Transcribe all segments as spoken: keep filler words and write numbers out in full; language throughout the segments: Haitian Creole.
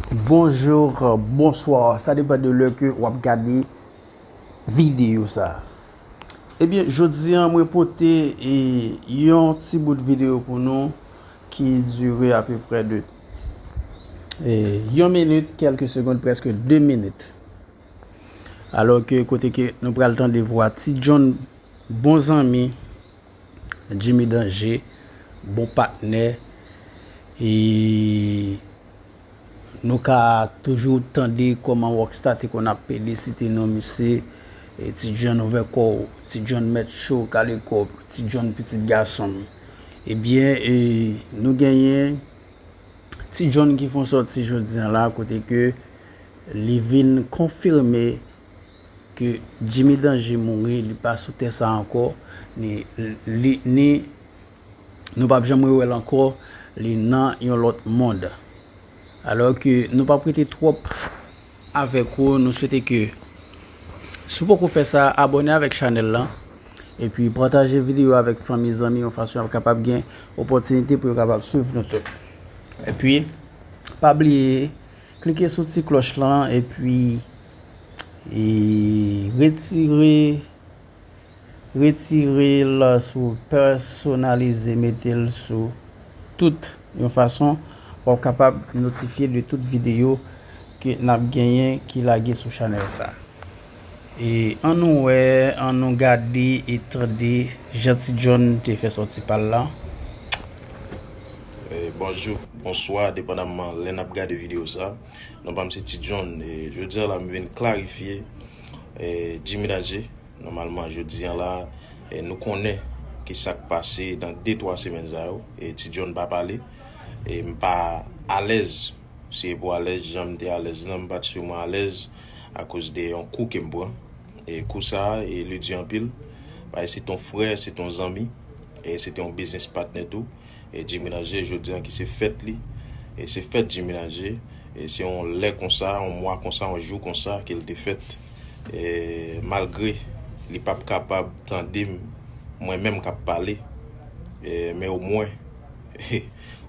Bonjou, bonswa, sa depann de lè ke w ap gade videyo sa. Ebyen, jodi a mwen pote e, yon ti bout videyo pou nou ki dire apeprè de e, yon minit, kèlke segonn, prèske de minit. Alò ke kote ke nou pral tande vwa Ti John, bon zanmi, Jimmy Danger, bon patnè, e nou ka toujou tande kòman Rockstar te konn ap pede site non misye, e Ti John ouvè kò w, Ti John mèt cho, kale kò w, Ti John pitit gason m. Ebyen, e nou genyen Ti John ki fè yon sòti jodi a la, kote ke li vin konfime ke Jimmy Danger mouri, li pa sou tè sa ankò, ni, li, ni nou p ap janm rewè l ankò, li nan yon lòt mond. Alò ke nou p ap rete twòp avèk ou, nou swete ke si w poko fè sa, abòne avèk chanèl la, epi pataje videyo avèk fanmi, zanmi, yon fason y ap kapab gen opòtinite pou yo kapab swiv nou tou. Epi, pa bliye, klike sou ti klòch lan, epi, e retire, retire l sou pèsonalize, mete l sou tout, yon fason w ap kapab notifye de tout videyo ke n ap genyen ki lage sou chanèl sa. E ann nou wè, ann nou gade e tande jan Ti John te fè sòti pa l la. E, bonjou, bonswa, depandamman lè n ap gade videyo sa. Non pa m se Ti John. E, jodi a la, m vin klarifye e, Jimmy Danger. Nòmalman, jodi a la, e, nou konnen ki sa k pase nan de twa semèn sa yo. E, Ti John pa pale. E, m pa alèz. Si e pou alèz, jan m te alèz lan, m pa t siman alèz akoz de yon kou ke m pran. E kou sa a, e, li di anpil. Paske se t on frè, se t on zanmi. E se te yon biznis patnè tou. E Jimmy Danger, jodi a ki se fèt li. E se fèt Jimmy Danger. E se yon lè konsa, yon mwa konsa, yon jou konsa ke l te fèt. E malgre li p ap kapab tande m, mwen menm k ap pale, e, men omwen,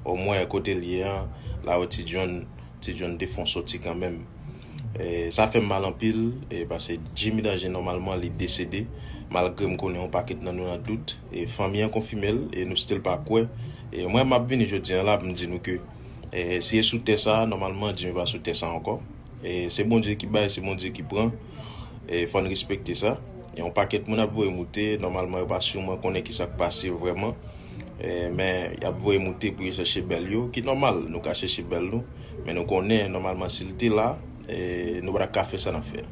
omwen kote l ye an, la wè Ti John, Ti John te fè yon sòti kanmenm. E, sa fè m mal anpil, e, paske Jimmy Danger nòmalman li desede, malgre m konnen yon pakèt nan nou nan dout, e fanmi an konfime l, e nou still pa kwè. E mwen m ap vini jodi a la pou m di nou ke, e, si e sou tè sa, nòmalman Jimmy pa sou tè sa ankò. E se Bondye ki bay, se Bondye ki pran. E fò n respekte sa. E yon pakèt moun ap voye moute, nòmalman yo pa siman konnen ki sa k pase vrèman. E, men y ap voye moute pou yo chèche bèl yo, ki nòmal, nou ka chèche bèl nou. Men nou konnen, nòmalman, si l te la, e, nou pa t ap ka fè sa n ap fè.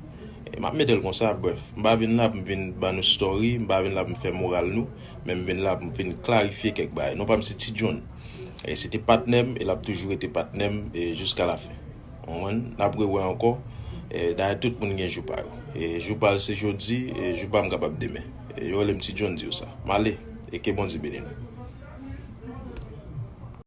E m ap mete l konsa, brèf. M pa vin la pou m vin ban nou story, m pa vin la pou m fè moral nou, men m vin la pou m vin klarifye kèk bagay. Non pa m se Ti John. E se te patnè m, e l ap toujou rete patnè m, e jiska lafen. Ou konprann? N ap rewè ankò. E dayè tout moun gen jou pa yo. E jou pa l se jodi, e jou pa m kapab demen. E yo rele m Ti John di w sa. M ale, e ke Bondye beni nou.